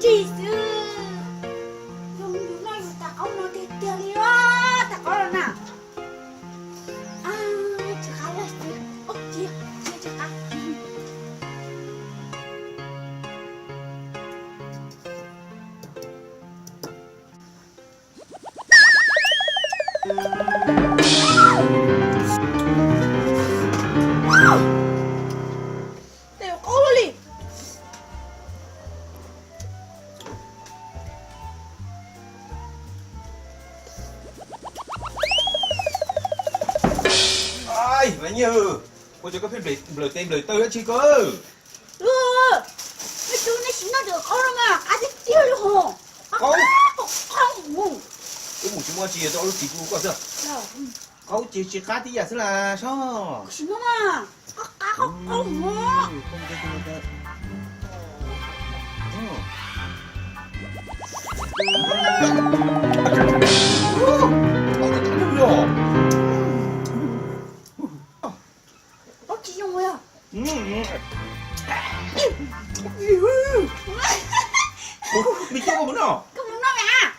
Tis xwb, yus noj yus tas qaub no tiag tiag li, tas qaub los na. Tsis qab lawm xwb, cia cia tsis qab. Tes qaub li. Ai, mas nyiaj, ua cas koj pheej nplawm tes nplawm taw dab tsi koj? Ua, nej tub nej sim noj tus qaub no mas qab tiag tiag li hos. Qaub, qaub, qaub. Wb mus tsis muaj tsis yog rau lub txiv kuv koj xwb. Qaub ces tsis qab tib yam xwb las sob. Sim no mas qab qab qaub qaub hos. Qaub tsis zoo li. Me tub, koj mus noj. Koj mus noj mas.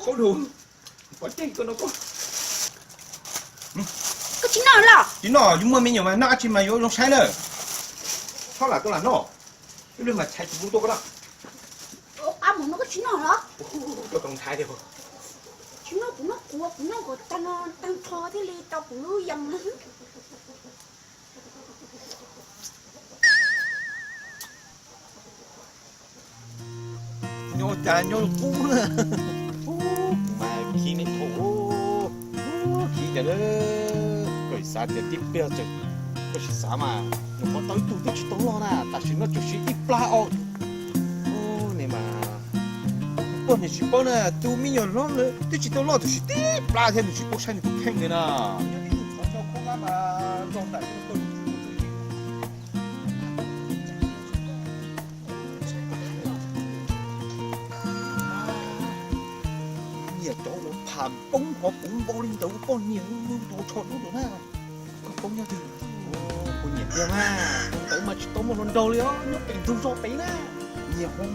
Qaub dhau. Pov tseg koj no koj. Koj tsis noj los? Tsis noj, yus muaj me nyuam mas noj dab tsi mas yuav zoo saib na. Txhob lam tuaj lam noj. Ib pliag mas chais tus hlub tuaj koj na. Qab mus no koj tsis noj los? Koj tau ntshai tiag. Tsis noj, kuv noj kuv, kuv noj kom tag no tag nrho thiaj li tau kuv lub yees na. Nyob cas nyob qub na. Kuv mas khib nej thaum, khib cas na. Koj xav tias tib pliag tseem, koj sim xav mas, nyuam qhuav tau ib tug twb tsis tau loj na, tam sim no tsuas siv ib plab os. Ne mas, poj niam tsis paub na, tus me nyuam hlob twb tsis tau loj tab sis tib plab thiab nws tsis paub saib nws tus kheej li na. Nyiam cov uas pham poob hov puv npau li ntawd ua poj niam, tus tsho dub ntawd na. Koj poob nyob twg? Kuv nyiam tiag mas, tus ntawd mas tsis tau muaj hluas nraug li os, nyob pem ntug zos pem na. Nyiam hov.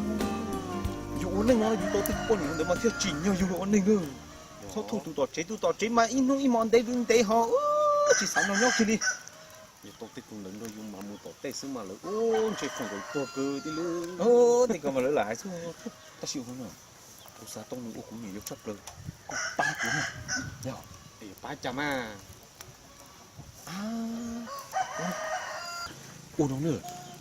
Yus ua neej no yus tau tej poj niam ntawd mas thiaj tsim nyog yus ua neej na. Txhob thuam tus tom tsev, tus tom tsev mas ib hnub ib hmo ntev ntev ho tsis xav nrog nyob kiag li. Yus tau tej tus ntawd nrog yus mas mus tom tej xwb mas lawv ua ntshe foom nkaus tuag kawg tib lub. Tej ko mas lawv lam hais xwb. Tab sis ua no, kuv xav tau nws ua kuv niam yau tshaj plaws. Koj pab kuv na. Yog, pab cas mas. Ua no na,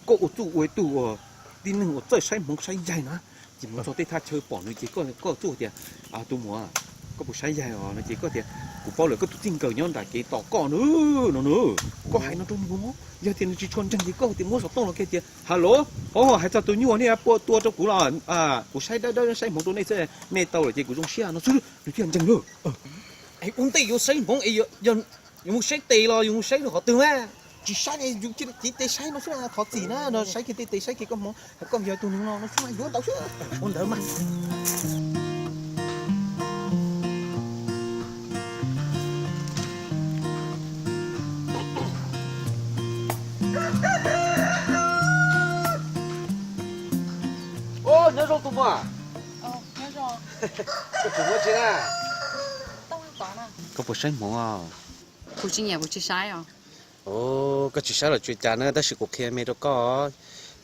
koj ua txuj ua ib tug uas tib neeg uas txawj saib hmoov saib yaig na, ces mus txog tej thaj chaw pom nws ces koj txuj tias, tus muam, koj puas saib yaig os no ces koj tias, kuv paub lawm koj tus txij nkawm nyob nram kev tos koj na, no na. Koj hais no rau nws, yog tias nws tsis tshua ntseeg ces koj tias muab xov tooj los kiag tias, hello, hais txog tus nyuj nej pua tua rau kuv los, kuv saib dawb dawb saib hmoov rau nej xwb, nej tau lawm ces kuv zoo siab no xwb nws thiaj ntseeg na. Es ua ntej yuav saib hmoov es yus mus saib tes los yus mus saib rau qhov twg mas? Tsis saib yus cia li cev tes saib no xwb, thov txim na, no saib kiag tej tes saib kiag koj hmoov, hais koj yog tus neeg no no xwb mas yuav ntawd xwb. Ua ntawd mas. Nyob zoo tus muam. Koj tseem ua tsi na? Koj puas saib hmoov os? Kuv tsis nyiam, kuv tsis saib os. Koj tsis saib los tsis ua cas na, tab sis kuv qhia me rau koj.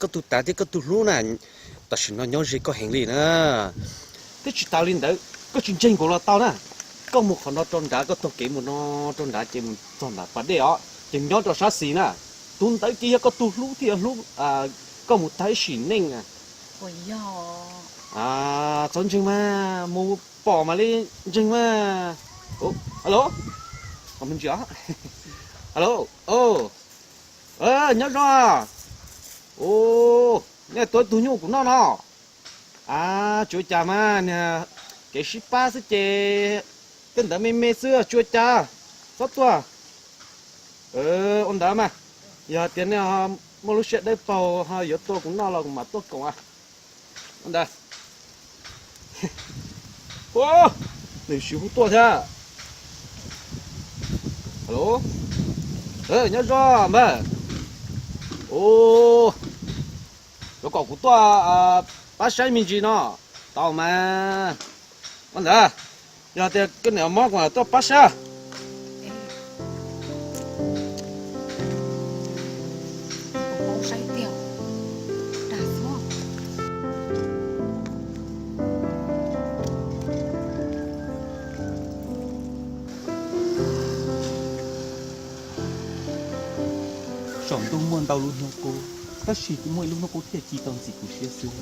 Koj tus tav thiab koj tus hlub na, tam sim no nyob ze koj heev li na. Twb tsis tas li ntawd, koj tsis ntseeg kuv los tau na. Koj mus qhov no rau nrad, koj taug kev mus no rau nrad ces mus txog nram pas dej os, ces nyob rau sab xis na. Tus ntawd ces yog koj tus hlub thiab hlub koj mus tag ib sim neej. Txhob ntseeg mas, mus pom mam li ntseeg mas. Alo, alo, nyob zoo. Nej tuav tus nyuj kuv noj no. A, tsis ua cas mas, kev sib pab xwb ces tej ntawd me me xwb, tsis ua cas. Txhob tuaj. Ua ntawd mas, yog tias nej muaj lub siab dawb paug ho yuav tua kuv noj los kuv mam tuaj koom. Ua ntawd. Nws tsis hu tuaj thiab. Alo, nyob zoo npawg. Yuav kom kuv tuaj Pab saib me ntsis no. Tau mas. Ua ntawd, yog tias koj niam mob kuv mam tuaj pab saib. Saum ntuj muaj ntau lub hnub qub, tab sis muaj ib lub hnub qub thiaj ci tau ntxim kuv siab xwb.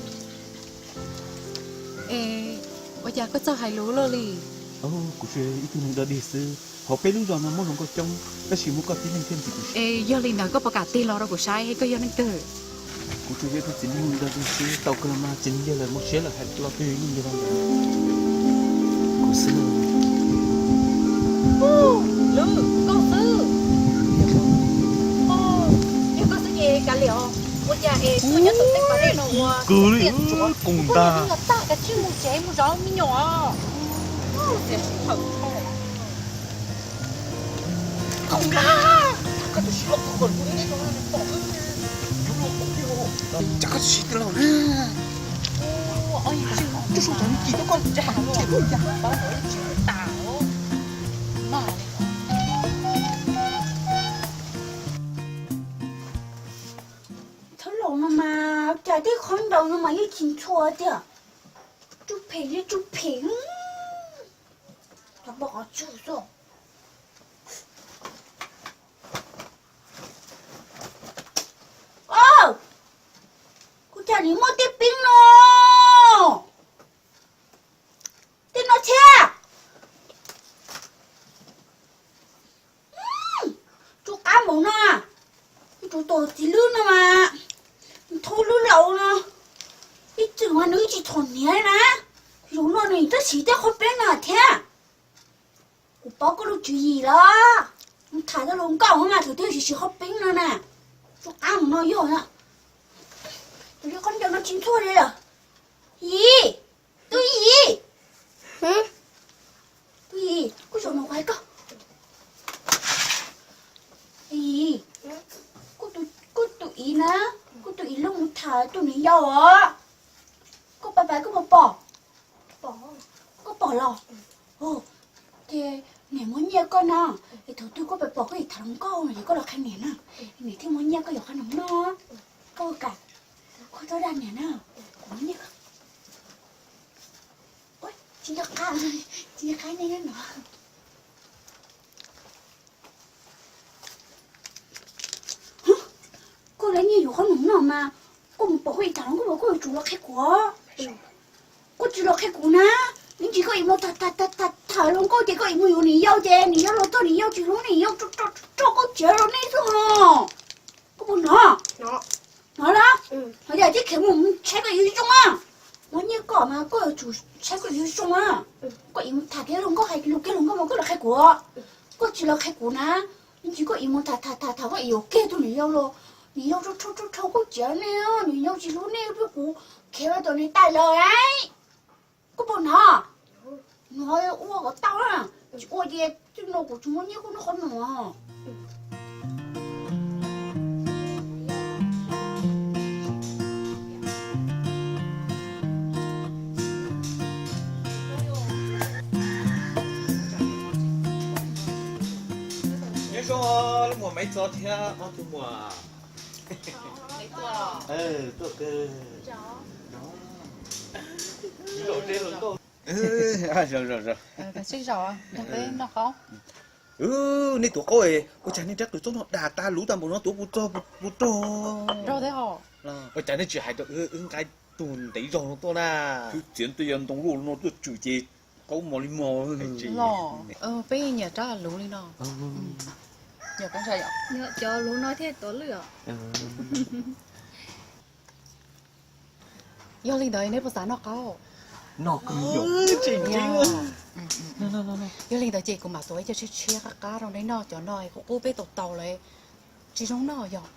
Es ua cas koj txawj hais lus luaj li? Kuv tsuas yog ib tug neeg dog dig xwb. Hauv peb lub zos no muaj hluas nkauj coob, tab sis muaj koj tib leeg thiaj ntxim kuv siab. Es yog li ntawd koj puas kam tig los rau kuv saib koj yog neeg twg? Kuv tsuas yog ib tug txiv neej dog dig xwb, tau kawg los mas txiv neej yawg lawv muaj siab lawm hais los twg yeej yog los ntawd. Kuv xwb. Lwm, koj xwb. Yog koj xwb ces kav liam os. Ua cas es tuaj nyob tom tej pas dej no ua kwv li koos ntag. Los tag kav tsij mus tsev mus zov me nyuam os. Thawj laus no mas cas tej qhov ntaus no mas yeej tsis ntxhua tiag. Tsub phem li tsub phem. Cov npau qhov tswj xwb. Kuv cas nim muaj tej peeb no, tej no thiab. Tsub qab npaum no, tus tus txiv lwb no mas, thaub lwb laus no, ib txwm mas nws tsis txhaum hniav na, zaum no nws tab sis tej qhov peeb no thiab. Kuv paub koj lub tswv yim los, tham tau hluas nkauj mas thaum twg siv siv qhov peeb no na. Tsub qab npaum no yog, tus li qhov ncauj no tsis ntxhua li lawm. Yim, tub yim, tub yim, kuv zaum no kuv hais koj. Yim, kuv tus yim na, kuv tus yim lub mus tham tus niam yau os. Koj pais pais koj puas pom? Koj pom los? Ces niam muab nyiaj koj na, es thaum twg koj pais pom koj yim tham hluas nkauj no ces koj los qhia niam na. Niam thiaj muab nyiaj koj yuav qhov no noj. Koj kam, koj txhob dag niam na. Kuv muab nyiaj koj. Tsis nco qab, tsis nco qab nej nyob no. Koj lawv nyiaj yuav qhov no noj mas, koj mus pom koj yim tham hluas nkauj los koj yuav tsum los qhia kuv. Koj tsis los qhia kuv na, ib ntsis koj yim mus tham tham tham hluas nkauj ces koj yim mus yuav niam yau ces niam yau los txog niam yau tsis hlub niam yau rau koj tsev los nej xwb ho. Koj puas hnov? Hnov los? Hnov yog tib khiav mus saib koj yim zoo a. Muab nyiaj koj mas koj yuav tsum saib koj yim zoo a. Koj yim mus tham kiag hluas nkauj hais lus kiag hluas nkauj mas koj los qhia kuv. Koj tsis los qhia kuv na, ib ntsis koj yim mus tham tham tham tham koj yim yuav kiag tus niam yau los, niam yau rau rau koj tsev nej, niam yau tsis hlub nej, kuv khiav mus tom niam tais lawm. Koj puas hnov? Hnov ua kom tau na, tsis ua ces txij no kuv tsis muab nyiaj koj noj qhov no. Nyob zoo lub muam Maiv Txos thiab ob tug muam. Tuaj kawg. Nej tuav qaub, ua cas nej rab qws txob no dag tag luv tag npaum no tuav puas txog puas rog. Ua cas nej tsis hais rau wb nqa ib tug ntev zog no tuaj na? Twb txiav tej yam ntoo luaj no tuaj tswm ces qaub mos li mos. Los, peb nyiam rab luv li no. Cov luv no thiaj tuav lwj os. Yog li ntawd neb puas xav noj qaub? Yog li ntawd ces kuv mam tuav ib co tshiab tshiab qab qab rau neb noj, cov no qub qub peb tau tau lawm, tsis zoo noj yog.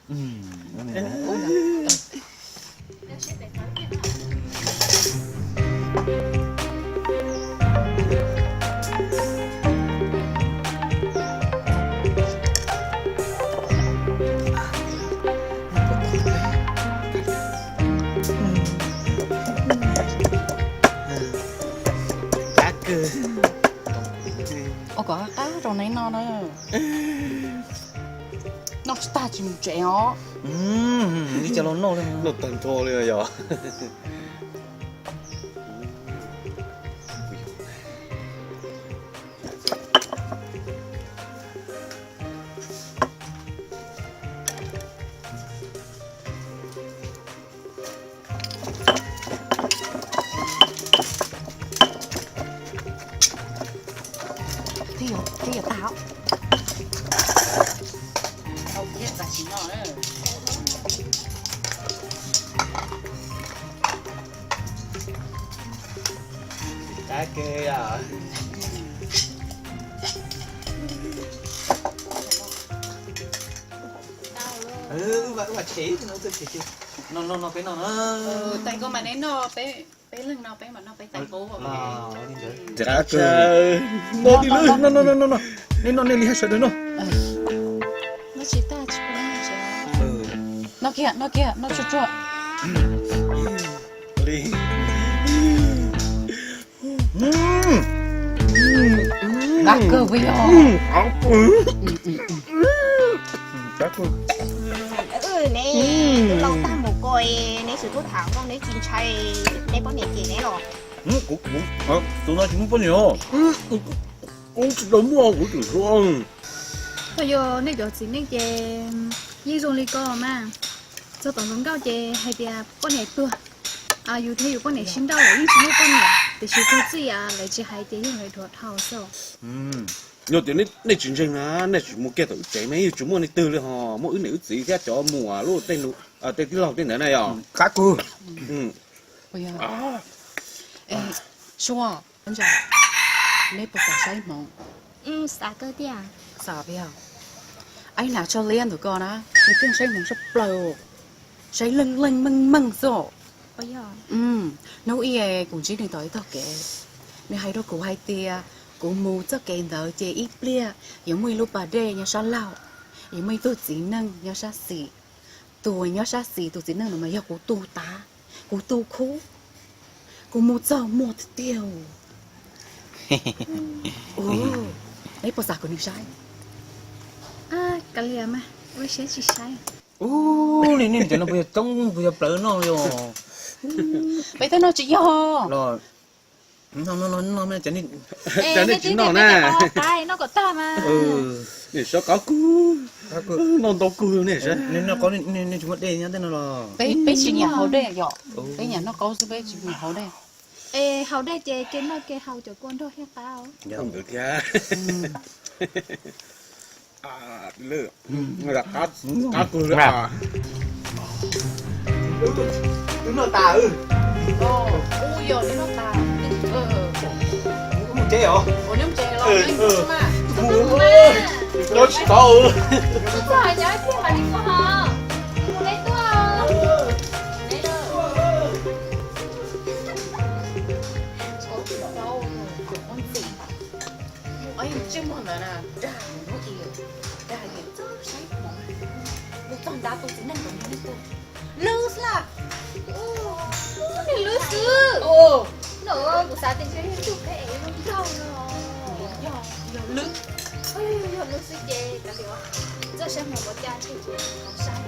Rau neb noj na. Noj tsis tag tsis mus tsev os. Li cas los noj li. Noj tag nrho li yog. Twb yuav tag. Qab kawg. No no no, peb noj na. Tais koj mas neb noj, peb leeg no peb mam noj peb tais qub. Qab kawg. No, no, no, no, neb noj nej li hab sawv daws noj. Noj tsis tag tsis pub noj tsev. Noj kiag, noj kiag, noj tsuag tsuag. Qab kawg puas yog? Neb lub laub tag mus ko, neb xub tub tham nkooj neb tsis ntshai neb poj niam cem neb los? Kuv, kuv, tus no tsis muaj poj niam os. Kuv tsis tau muaj, kuv tseem hluas. Thaum yog nej cov txiv neej ces yeej zoo li ko mas. Txog tom hluas nkauj ces hais tias poj niam tuag, yus thiab yus poj niam sib nrauj lawm yeej tsis muaj poj niam, tiam sis txog txij lawv tsis hais ces yeej lawv dhuav dhau xwb. Yog tias nej tsis ntseeg na, nej tsis mus kiag tom wb tsev mas yeej tsis muaj leej twg li ho, muaj wb niam wb txiv thiab cov muam lub tej, tej tij laug tej ntawd na yog. Qab kawg. Sua, neb puas xav saib hmoov? Xav kawg tiag. Xav tiag. Ib nam tsho liab ntawm ko na, nws thiaj saib hmoov tshaj plaws, saib leej leej meej meej xwb. Hnub ib kuv ntsib nws tom ib tog kev, nws hais rau kuv hais tias kuv mus txoj kev ntawd ces ib pliag yuav muaj ib lub pas dej nyob sab laug, yuav muaj ib tug txiv neej nyob sab xis. Tus nyob sab xis tus txiv neej no mas yog kuv tus tav, kuv tus khub, kuv mus txog muaj tiag tiag. Neb puas xav kom nws saib? Kav liam mas, ua siab tsis saib. Ub, li nej cov no puas yog coob puas yog plawv noj li os? Peb twb noj tsis yog los. Noj, noj, noj, noj, nej cov nej tsis noj na. Noj kom tag mas. Nej sab qab kawg, noj ntau kawg nej sab. Nej tsis muaj dej nyob tej no los? Peb tsis nyiam haus dej yom. Peb nyiam noj qaub xwb, peb tsis nyiam haus dej. Es haus dej ces ke noj ke haus cov kua nrog thiaj qab. Ntawd thiab. Qab kawg li. Twb noj tas. Mus tsev os. Nyob tsis tau. Ntsej muag ntawd na, dag hnub i, dag hais tias txawj saib hmoov, nws txog nrad tus txiv neej ntawd nws tus lwj xwb las. Nws lwj xwb. No kuv xav tias ntshe yog tug pheej ev zoo nraug no. Yog, yog lwj. Yog lwj xwb ces kav liam, txawj saib hmoov ua cas thiaj tsis tau saib.